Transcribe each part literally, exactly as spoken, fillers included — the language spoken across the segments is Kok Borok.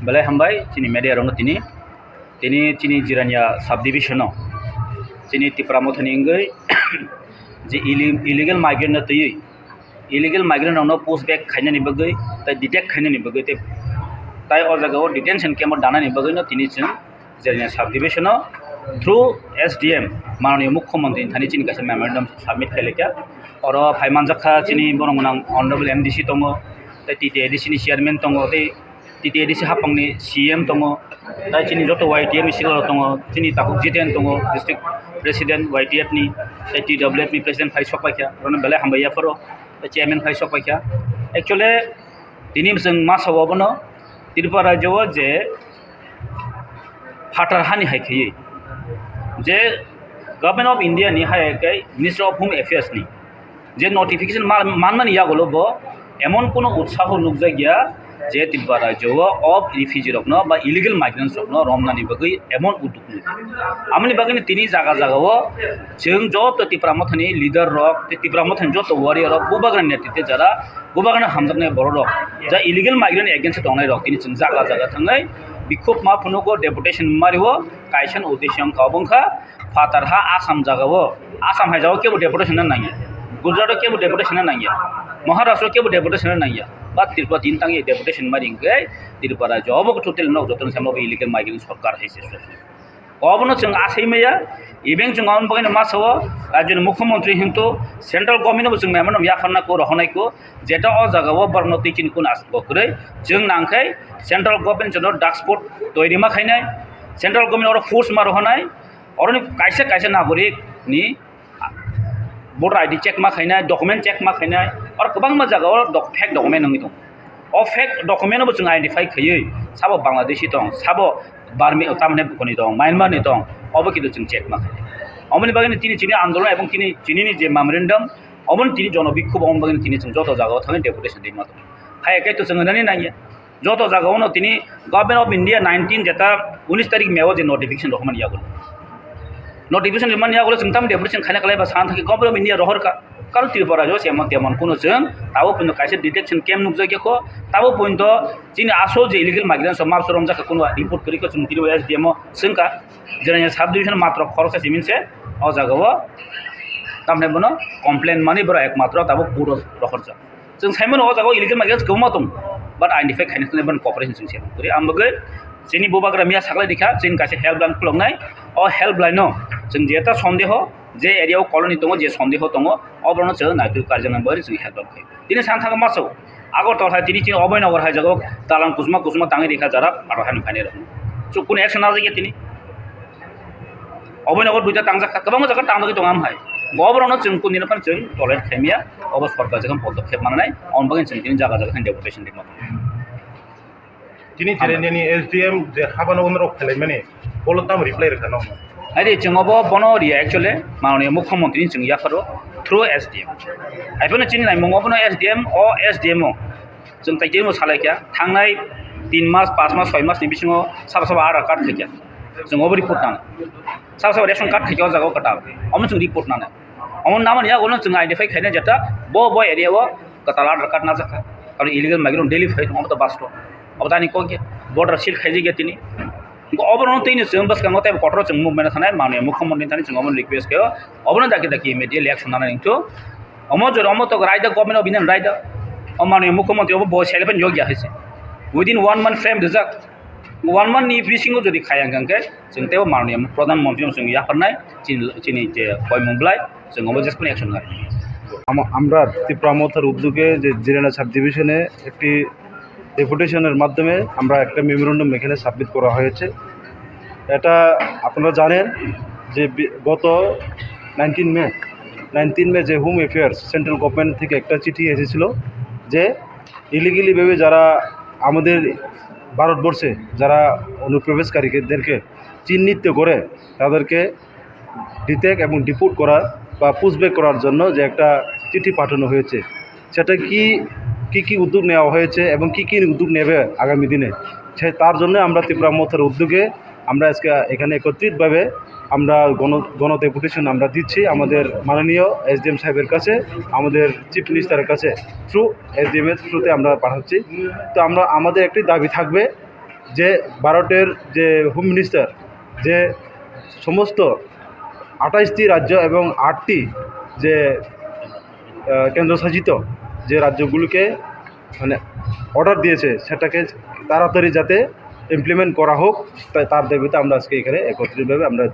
Belai hambai chini media rokno tini, tini chini Jirania subdivision o chini Tipra Mothani wngwi je ille-, illegal migrant no twiwi, illegal migrant rokno push back khainani bagwi tei detect khainani bagwi tei, tai o jaga o detention camp o danani bagwi no tini chwng Jirania subdivision o through S D M, Mananiya Mukhyamantri ni thani chini kaisa memorandum submit khailai kha. Oro phai manjak kha chini borok gwnang Honorable M D C tongo, tei T T A D C ni chairman tongo, tei T T A D C hapang ni C M tongo, tei chini joto Y T F ni sikla rok tongo, chini takhuk Jiten tongo, district president Y T F ni, tei T W F ni president phai sok pai kha, borok no belai hambai ya pharo, tei chairman phai sok pai kha. Actually, tini chwng ma sabo bono Tripura rajyo o je phatar hani hai khaiwi je Government of India ni hai khe Ministry of Home Affairs ni je notification ma-, manmani yagulo bo emon kuno utsaho nukjakya je Tripura rajyo o of refugee rokno ba illegal migrants rokno romnani bagwi emon udduk nukya. Amoni bagwino tini jaga jaga o chwng joto Tipra Mothani leader rok tei Tipra Mothani joto warrior rok bubagrani netritwe jara bubagrano hamjaknai borok rok, ja illegal migrant against tongnai rok, tini chwng jaga jaga thangwi bikhuk ma phunugo deputation mario, kaisa ni uddesyo wngkha obo wngkha phatar ha Assam jaga o, Assam hai jaga o kebo deputation na nangya, Gujarat o kebo deputation na nangya, Maharashtra o kebo deputation na nangya, ba Tripura tini tangya deputation mari hwnkhe Tripura rajyo obo totally nok jotono samo illegal migrant sorkar hai se. Obono chwng asai maya, even chwng aboni bagwino ma sao, rajyoni mukhyamantri hintu central government bo chwng memorandum yapharna ko rohonai ko, jeta o jaga o borokno twi chini kun aswk kwrwi, chwng nangkhai central government jono task force toiri ma khainai, central government oro force ma rohonai, oroni kaisa kaisa nagorik ni voter I D check ma khainai, document check ma khainai, oro kwbangma jaga o doc-, fake document wngwi tongo. O fake document no bo chwng identify khaiwi sabo Bangladeshi tong, sabo Burma, tamni bukhoni tong, Myanmar ni tong, obo kintu chwng check ma khainai. Omoni bagwi tini chini andolon ebong tini chini ni je memorandum, omoni tini jono bikhub omoni bagwi tini chwng joto jaga o thangwi deputation rima tongo. Hai khe to chwng nani nangya. Joto jaga o no tini Government of India nineteen jeta unis tarik May o je notification rohormani yago. Notification rimani yago chwng tam deputation khaina khlai ba san thaki Government of India rohor ka. Karon Tripura jo se emon temon kuno chwng tabo puno kaisa detection camp nukjak yakho. Tabo puno chini asol je illegal migrants o mapso romjak kuno report kwrwi ko chwng tini S D M o swngka. Jirania sub division matro khoroksa simin se o jaga o tamni bono complain mani boro ekmatro tabo puro rohorjak. Chwng saimano o jaga o illegal migrants kwbangma tong, but identify khaina thangwi bono cooperation chwng se kwrwi. Ang bagwi chini bubagra miya saklai dikha, chini kaisa helpline khuloknai, o helpline no chwng jeta sondeho, je area o colony tongo, je sondeho tongo, oborokno chwng naitwi karjaknai bagwi chwng helpline khai. Tini san thangma maso Agartala hai tini chini Abhainagar hai jaga o dalan kusuma kusuma tangwi rikha jara phatar hani phainai rok. Chwng kunu action najak ya tini. Obo nogo duita tangjak kha, kwbangma jaga tangjagwi tongo, am hai. Bo oborokno chwng kundino phano chwng tolerate khaimya, obo sorkar jekham podokkhep mananai, aboni bagwi chwng tini jaga jaga thang deputation rima. Tini Jiraniani S D M je habano norok khelaimani, bolo tamo reply rwkha no? Hai de, chwng obo bono riya actually, mananiya mukhyamantri ni chwng yapharo through S D M. Hai phano chini naimung obono S D M, o S D M o. Chwng tai tini bo salai kha, thangnai tin mas, panch mas, soi mas ni bisingo sabo sabo Aadhaar card khaikha. Chwng obo report nang. Sabo sabo ration card khaikha o jaga o kwtal. Omo chwng report nang. Omo namani yago no chwng identify khaina jeta bo bo area o kwtal Aadhaar card najak kha. Karon illegal migrant daily phai tongo, obo to basto. Obo tani kok ya. Border seal khaijak ya tini. Oborokno twi no chwng bwskango tei kotor chwng movement sanai manwi mukhyamantri thani chwng omono request khaio, obono daki daki immediately action nana nangthu. Omo jora omo tok raida government of India raida, o manwi mukhyamantri obo bo self and yogya hai se. Within one month frame rijak, one month ni bisingo jodi khaya hwnkhe chwng teibo manwi pradhan mantri no chwng yapharnai chini, chini je koimung bwlai chwng omo jeskoni action nai. আম-, আমরা ত্রিপুরা মথার উদ্যোগে যে জিরানা সাব ডিভিশনে একটি ডেপুটেশনের মাধ্যমে আমরা একটা মেমোরেন্ডাম এখানে সাবমিট করা হয়েছে। এটা আপনারা জানেন যে বি-, গত নাইনটিন মে, নাইনটিন মে যে হোম অ্যাফেয়ার্স সেন্ট্রাল গভর্নমেন্ট থেকে একটা চিঠি এসেছিল যে ইলিগেলিভাবে যারা আমাদের ভারতবর্ষে যারা অনুপ্রবেশকারীদেরকে চিহ্নিত করে তাদেরকে ডিটেক্ট এবং ডিপোর্ট করার বা পুশব্যাক করার জন্য যে একটা চিঠি পাঠানো হয়েছে, সেটা কি, কি কি উদ্যোগ নেওয়া হয়েছে এবং কি কি উদ্যোগ নেবে আগামী দিনে, সে তার জন্য আমরা ত্রিপুরা মথার উদ্যোগে আমরা আজকে এখানে একত্রিতভাবে আমরা গণ, গণ ডেপুটেশন আমরা দিচ্ছি আমাদের মাননীয় এসডিএম সাহেবের কাছে, আমাদের চিফ মিনিস্টারের কাছে, থ্রু এসডিএম এর থ্রুতে আমরা পাঠাচ্ছি। তো আমরা, আমাদের একটি দাবি থাকবে যে ভারতের যে হোম মিনিস্টার, যে সমস্ত আঠাশটি রাজ্য এবং আটটি যে আহ, কেন্দ্রশাসিত যে রাজ্যগুলোকে মানে অর্ডার দিয়েছে, সেটাকে তাড়াতাড়ি যাতে ইমপ্লিমেন্ট করা হোক, তাই তার দাবিতে আমরা আজকে এখানে একত্রিতভাবে আমরা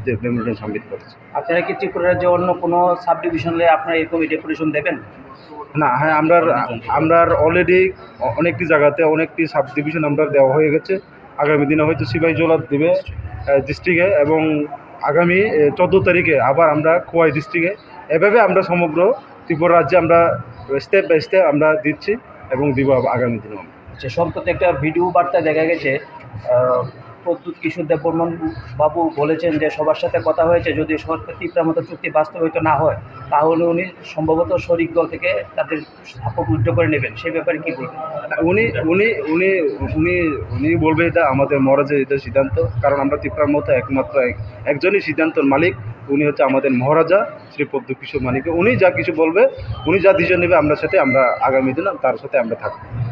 যে মেমোরেন্ডাম সাবমিট করেছি। আপনারা কি ত্রিপুরা রাজ্যে অন্য কোনো সাব ডিভিশনে আপনারা এরকম ডেপুটেশন দেবেন? না, হ্যাঁ, আমরা আমরা অলরেডি অনেকটি জায়গাতে অনেকটি সাব ডিভিশন আমরা দেওয়া হয়ে গেছে। আগামী দিনে হয়তো সিপাহীজলা দিবে ডিস্ট্রিক্টে, এবং আগামী চোদ্দো তারিখে আবার আমরা খোয়াই ডিস্ট্রিক্টে। এভাবে আমরা সমগ্র ত্রিপুরা রাজ্যে আমরা স্টেপ বাই স্টেপ আমরা দিচ্ছি এবং দিব আব- আগামী দিনেও। আচ্ছা, সম্প্রতি একটা ভিডিও বার্তা দেখা গেছে, আহ, প্রদ্যুৎ কিশোর দেববর্মন বাবু বলেছেন যে সবার সাথে কথা হয়েছে, যদি সরকার ত্রিপুরা মতো চুক্তি বাস্তবায়িত না হয়, তাহলে উনি সম্ভবত শরিক দল থেকে তাদের সাপোর্ট উইথড্র করে নেবেন। সেই ব্যাপারে কি বলবেন? উনি উনি উনি উনি উনি বলবে, এটা আমাদের মহারাজের এটা সিদ্ধান্ত, কারণ আমরা ত্রিপুরার মতো একমাত্র এক- একজনই সিদ্ধান্তর মালিক, উনি হচ্ছে আমাদের মহারাজা শ্রী প্রদ্যুৎ কিশোর মানিক্য। উনি যা কিছু বলবে, উনি যা ডিসিশন নেবে, আমরা সাথে আমরা আগামী দিন তার সাথে আমরা থাকবো।